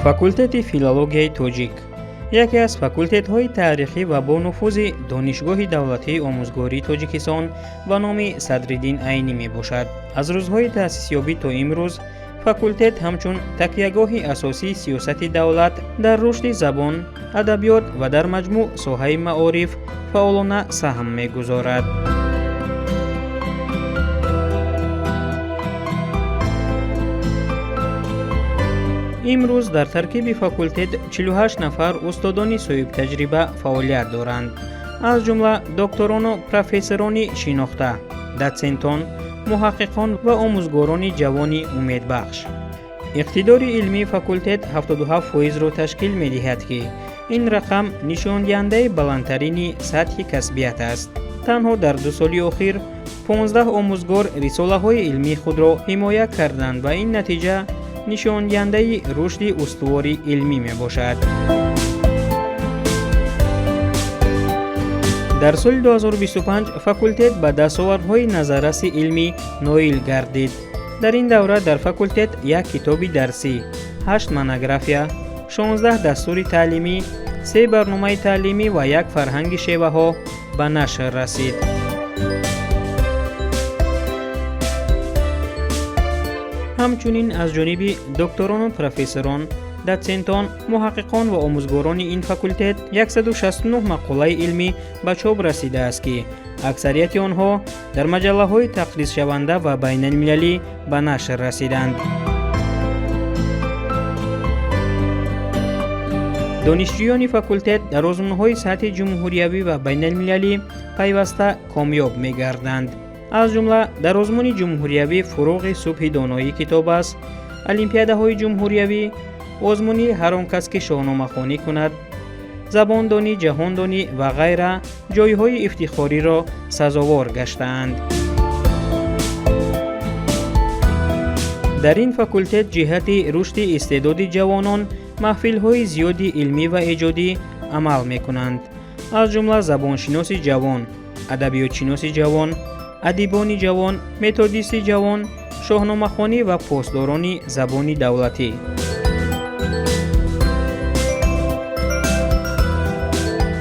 Факултети филологияи тоҷик яке аз факултетҳои таърихӣ ва бонуфузи Донишгоҳи давлатии омӯзгории Тоҷикистон ба номи Садриддин Айнӣ мебошад. Аз рӯзҳои таъсисёбӣ то имрӯз факултет ҳамчун такягоҳи асосии сиёсати давлат дар рушди забон, адабиёт ва дар маҷмӯъ соҳаи маориф фаъолона саҳм мегузорад. Имрӯз дар таркиби факултет 48 нафар устодони соҳибтаҷриба фаъолият доранд, аз ҷумла докторону профессорони шинохта, дотсентон, муҳаққиқон ва омӯзгорони ҷавони умедбахш. Иқтидори илмии факултет 77 фоизро ташкил медиҳад, ки ин рақам нишондиҳандаи баландтарини сатҳи касбият аст. Танҳо дар 2 соли охир 15 омӯзгор рисолаҳои илмии худро ҳимоя карданд ва ин натиҷа нишондиҳандаи рушди устувори илмӣ мебошад. Дар соли 2025 факултет ба дастовардҳои назарраси илмӣ ноил гардид. Дар ин давра дар факултет як китоби дарсӣ, 8 монография, 16 дастури таълимӣ, се барномаи таълимӣ ва як фарҳанги шеваҳо ба нашр расид. Ҳамчунин аз ҷониби докторону профессорон, дотсентон, муҳаққиқон ва омӯзгорони ин факултет 169 мақолаи илмӣ ба чоп расидааст, ки аксарияти онҳо дар маҷаллаҳои тақризшаванда ва байналмилалӣ ба нашр расиданд. Донишҷӯёни факултет дар озмунҳои сатҳи ҷумҳуриявӣ ва байналмилалӣ пайваста комёб мегарданд. Аз ҷумла дар озмуни ҷумҳуриявӣ «Фуруғи субҳи доноӣ китоб аст», олимпиадаҳои ҷумҳуриявӣ, озмуни «Ҳар он кас ки шоҳномахонӣ кунад», «Забондонӣ ҷаҳондонӣ» ва ғайра ҷойҳои ифтихориро сазовор гаштаанд. Дар ин факултет ҷиҳати рушди истеъдоди ҷавонон маҳфилҳои зиёди илмӣ ва эҷодӣ амал мекунанд, аз ҷумла «Забоншиноси ҷавон», «Адабиётшиноси ҷавон», «Адибони ҷавон», «Методисти ҷавон», «Шоҳномахонӣ» ва «Посдорони забони давлатӣ».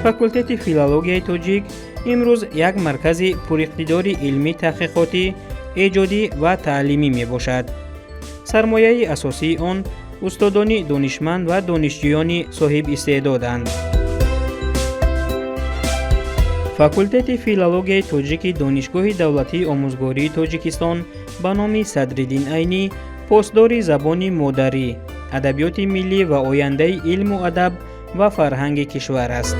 Факултети филологияи тоҷик имрӯз як маркази пуриқтидори илмӣ, таҳқиқотӣ, эҷодӣ ва таълимӣ мебошад. Сармояи асосии он устодони донишманд ва донишҷӯёни соҳибистеъдоданд. Факултети филологияи тоҷики Донишгоҳи давлатии омӯзгории Тоҷикистон ба номи Садриддин Айнӣ посдори забони модарӣ, адабиёти миллӣ ва ояндаи илму адаб ва фарҳанги кишвар аст.